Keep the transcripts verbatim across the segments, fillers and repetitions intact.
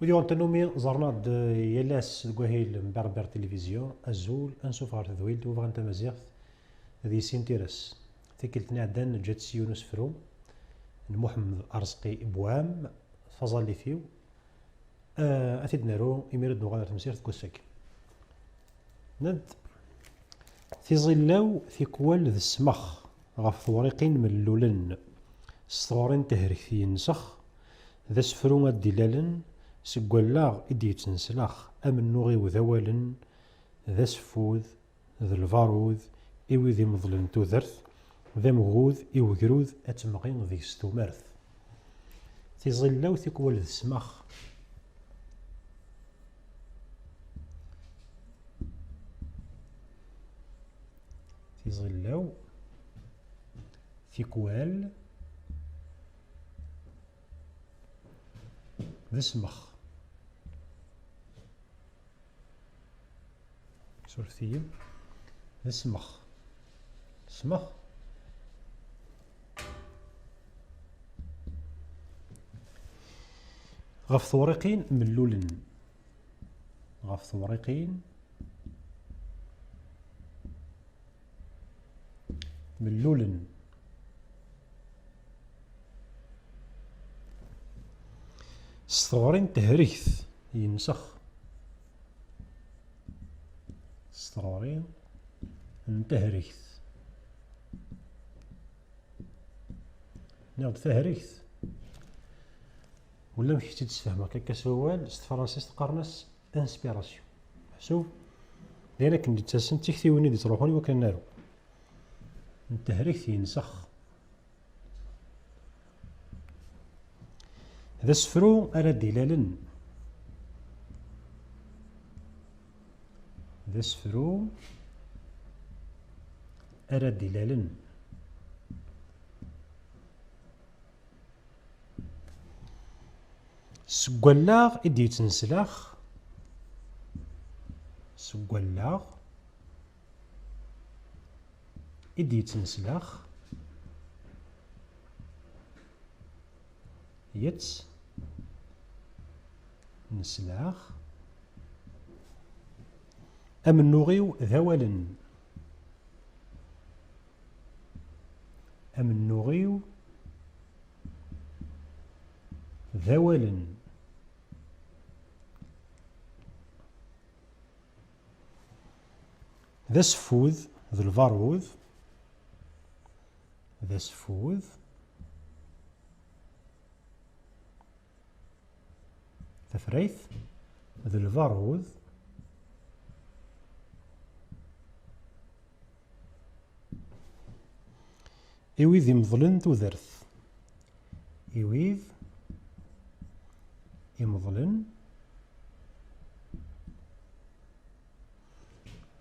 Wid yuɣen tannumi ẓerren-aɣ-d yal ass deg wahil n Berber Télévision, azul, ansuf ɣer tedwilt, win bɣan tamaziɣt ad yissin tira-s. Tikkelt-nni iɛeddan neǧǧa-tt s yiwen usefru n Muḥemmed Arezqi Bouam, Taẓallit-iw. Ah, ad t-id-naru imir ad nuɣal ɣer temsirt n wass-agi. Ned, tiẓillaw tikwal d ssmex ɣef tewriqin mellulen, s tɣuri n tehregt yensex, d asefru ad d-ilalen, seg wallaɣ i d-yettneslax, amennuɣ-iw d awalen, d aseffud, d lbarud, i wid imeḍlen tudert, d amgud i ugrud ad temɣi deg-s tumert. Tiẓillaw tikwal d ssmex. Tiẓillaw tikwal d ssmex. Surfet-iyi. D ssmex. Ssmex. Ɣef tewriqin mellulen. Ɣef tewriqin mellulen. S tɣuri n tehregt yensex. S tɣuri n tehregt. Nniɣ-d tahregt. Ulamek i tt-id-sfehmeɣ akka s wawal, s tefransist qqaren-as inspiration. Meḥsub d ayen akken d-ttasen d tiktiwin i d-ittruḥun i wakken ad naru. N tehregt yensex. D asefru ara d-ilalen. D asefru ara d-ilalen. Seg wallaɣ i d-yettneslax, seg wallaɣ i d-yettneslax, yettneslax, amennuɣ-iw d awalen. Amennuɣ-iw d awalen. D aseffud, d lbarud. D aseffud. Tafrayt, d lbarud. I wid imeḍlen tudert. I wid imeḍlen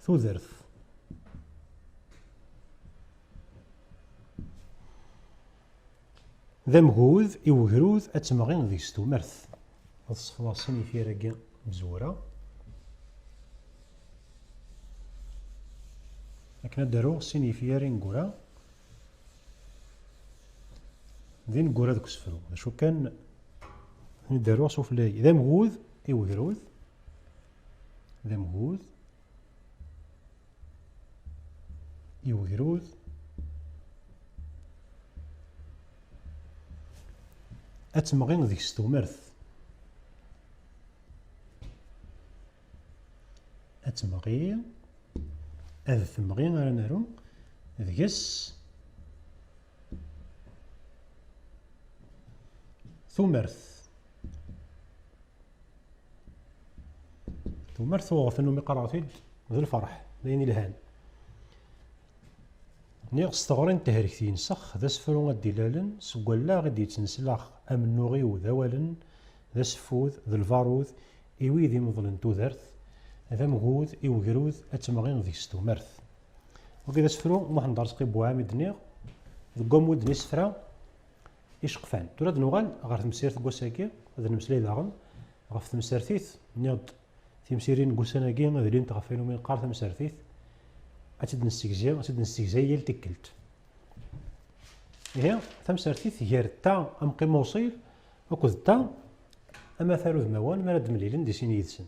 tudert. D amgud i ugrud ad temɣi deg-s tumert. Ad sefḍeɣ sin yifyar-agi n tzewwra. Akken ad d-aruɣ sin yifyar ineggura d ineggura deg usefru. D acu kan, ad d-aruɣ sufella-agi. D amgud i ugrud. D amgud i ugrud. Ad temɣi deg-s tumert. Ad temɣi, ad temɣi ara naru deg-s tumert. Tumert tuɣeḍ tannumi qqareɣ-t-id d lferḥ, d ayen ilhan. Nniɣ s teɣri n tehregt yensex, d asefru ad d-ilalen, seg wallaɣ i d-yettneslax, amennuɣ-iw d awalen, d aseffud, d lbarud, i wid imeḍlen tudert, d amgud i ugrud ad temɣi deg-s tumert. Wagi d asefru n Muḥend Arezqi Buɛam i d-nniɣ, deg wamud n yisefra iceqfan. Tura ad nuɣal ɣer temsirt n wass-agi, ad nemmeslay daɣen ɣef temsertit. Nniɣ-d timsirin n wussan-agi ad lint ɣef wayen umi neqqar tamsertit, ad tt-id-nessegzi, ad tt-id-nessegzay yal tikkelt. Ihi, tamsertit gar ta amqim uṣil akked ta amatar udmawan mi ara d-mlilen di sin yid-sen.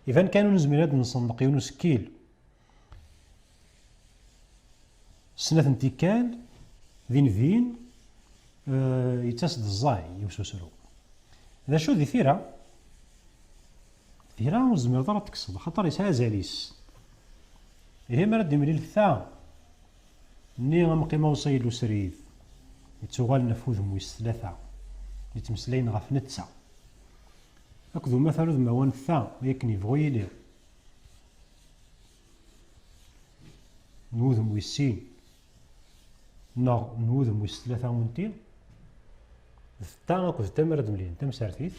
Iban kan ur nezmir ad nsenḍeq yiwen usekkil snat n tikkal, din din, eh, yettas-d ẓẓay i ususru. D acu di tira? Tira ur tezmireḍ ara ad tekkseḍ, axaṭer yesɛa azal-is. Ihi mi ara d-imlil ta nni amqim awṣil usrid, yettuɣalen ɣef udem wis tlata, yettmeslayen ɣef netta akked umatar udmawan ta, akken yebɣu yili, n wudem wis sin neɣ n wudem wis tlata unti, d ta akked ta mi ara d-mlilen tamsertit.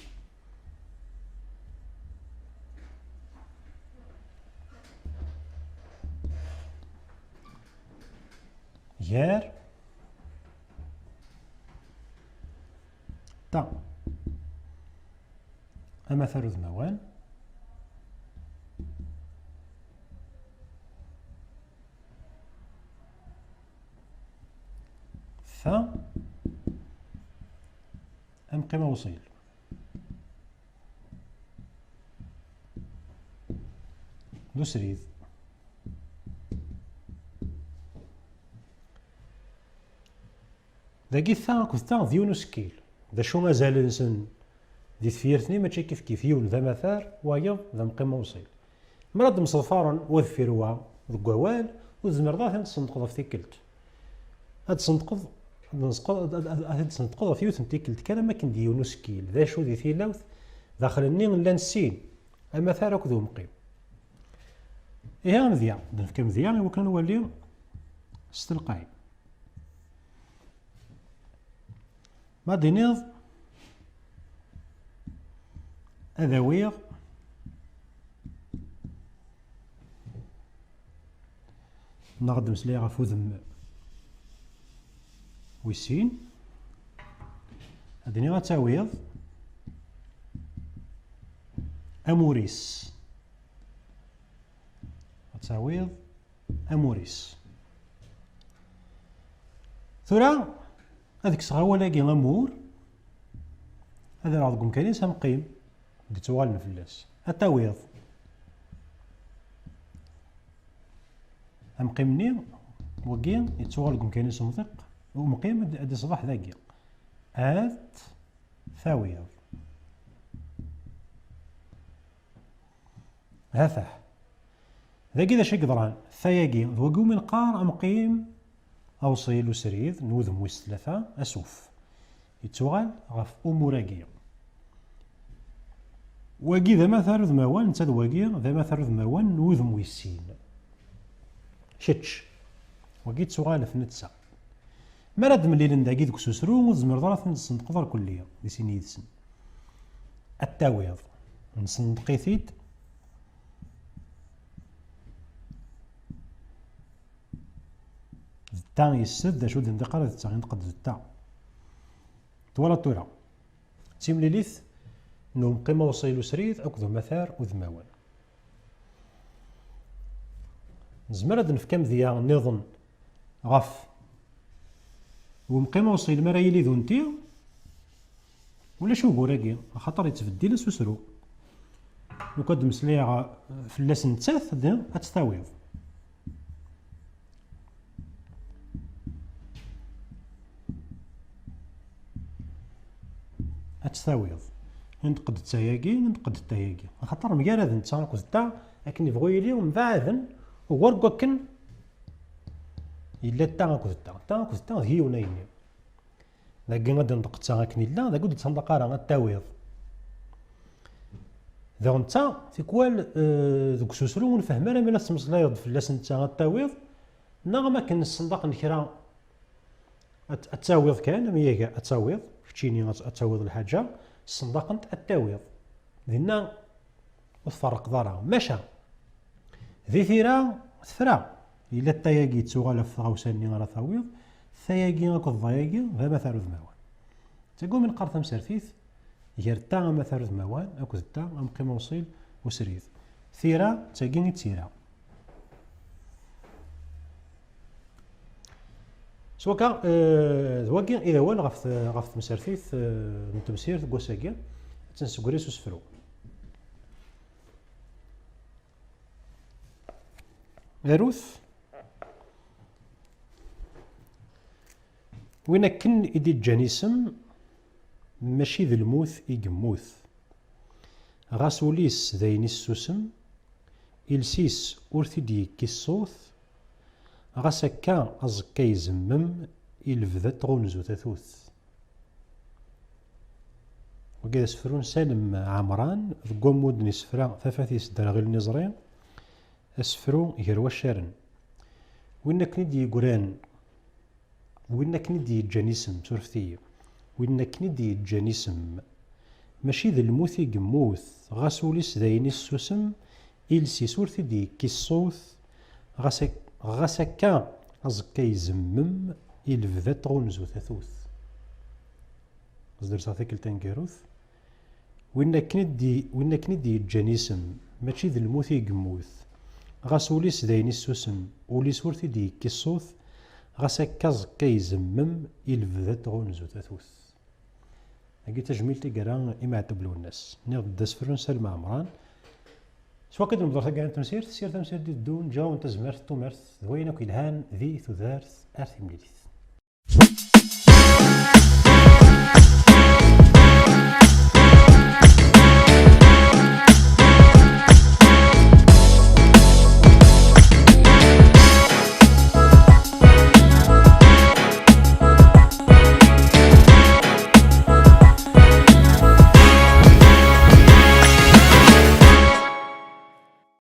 Gar ta amatar udmawan, ta amqim awṣil d usrid. Dagi ta akked ta d yiwen usekkil. D acu azal-nsen di tefyirt-nni? Mačči kifkif, yiwen d amatar, wayeḍ d amqim awṣil. Mi ara d-mseḍfaren wa deffir wa deg wawal, ur tezmireḍ ara ad ten-tsenṭqeḍ ɣef tikkelt. Ad d-tsenṭqeḍ, ad d-tsenṭqeḍ ɣef yiwet n tikkelt kan am wakken d yiwen usekkil. D acu di tilawt? Daxel-nni llan sin, amatar akked umqim. Ihi amedya, d-nefka amedya i wakken ad nwali s telqay. Ma d-iniḍ ad awiɣ neɣ ad d-meslayeɣ ɣef udem wis sin, ad d-iniɣ ad tawiḍ amur-is. Ad tawiḍ amur-is. Tura ad kkseɣ awal-agi amur, ad rreɣ deg umkan-is amqim, d-ttuɣalen fell-as. Ad tawiḍ amqim-nni, wagi yettuɣal deg umkan-is umḍiq, umqim ad d-iṣbeḥ dagi. Ad tawiḍ. Hatah. Dagi d acu i yeḍran? Tayagi d wagi umi neqqar amqim awṣil usrid n wudem wis tlata, asuf. Yettuɣal ɣef umur-agi. Wagi d amatar udmawan, netta d wagi d amatar udmawan n wudem wis sin. Kečč, wagi yettuɣal ɣef netta. Mi ara d-mlilen dagi deg ususru, ur tezmireḍ ara ad ten-tsenṭqeḍ irkelli di sin yid-sen. Ad t-tawiḍ, nsenṭeq-it-id. D ta yes-s, d acu d-indiq ara d ta, inṭeq-d d ta. Twalaḍ tura? D timlilit n umqim awṣil usrid akked umatar udmawan. Nezmer ad d-nefk amedya nniḍen ɣef wemqim awṣil mi ara yili d unti, ulac ugur-agi, axaṭer yettbeddil asusru. Lukan ad d-meslayeɣ fell-as nettat, d ad tt-tawiḍ. Ad tt-tawiḍ. Inṭeq-d d tayagi, inṭeq-d d tayagi. Axaṭer mgaraden ta akked ta, akken yebɣu yili, mbaɛden ugar n wakken yella ta akked ta. Ta akked ta d yiwen ayenni. Dagi ad d-inṭeq d ta akken yella, dagi ur d-ittenṭaq ara, ad t-tawiḍ. Daɣen ta, tikwal, eh, deg ususru ur nfehhem ara mi la tettmeslayeḍ fell-as netta ad t-tawiḍ, neɣ am akken ssenṭaqen kra. Ad, ad tawiḍ kan, am yaga ad tawiḍ, keččini ad, ad tawiḍ lḥaǧa, ssenṭaqent ad tawiḍ. Dinna ur tferrqeḍ ara. Maca, di tira, tefra. Yella tayagi yettuɣal ɣef tɣawsa-nni ara tawiḍ, tayagi akked ḍayagi d amatar udmawan. Tagi umi neqqar tamsertit, gar ta amatar udmawan akked ta amqim awṣil usrid. Tira, d tagi i d tira. S wakka, eh, d wagi i d awal ɣef t-, ɣef temsertit, eh, n temsirt n wass-agi. Ttensegri s usefru. Arut. Win akken i d-iǧǧan isem, mačči d lmut i yemmut. Ɣas ul-is d ayen issusem, iles-is ur t-id-yekki ṣṣut, ɣas akka aẓekka izemmem, i lebda tɣunzu tatut. Wagi d asefru n Salem Ɛemran, deg wammud n isefra Tafat yesderɣilen iẓri, asefru gar waccaren. Win akken i d-yeggran, win akken i d-yeǧǧan isem, surfet-iyi, win akken i d-yeǧǧan isem, mačči d lmut i yemmut, ɣas ul-is d ayen issusem, iles-is ur t-id-yekki ṣṣut, ɣas ak-, ɣas akka aẓekka izemmem, i lebda tɣunzu tatut. Ad s-derseɣ tikkelt taneggarut. Win akken i d-, win akken i d-yeǧǧan isem, mačči d lmut i yemmut. Ɣas ul-is d ayen issusem, ul-is ur t-id-yekki ṣṣut, ɣas akka aẓekka izemmem, i lebda tɣunzu tatut. Agi tajmilt i yerra Imeɛtub Lwennas. Nniɣ-d d asefru n Salem Ɛemran. S wakka d-nebder taggara n temsirt, sir tamsirt d-iteddun, ǧǧawen tazmert, tumert, d wayen akk yelhan di tudert ar timlilit.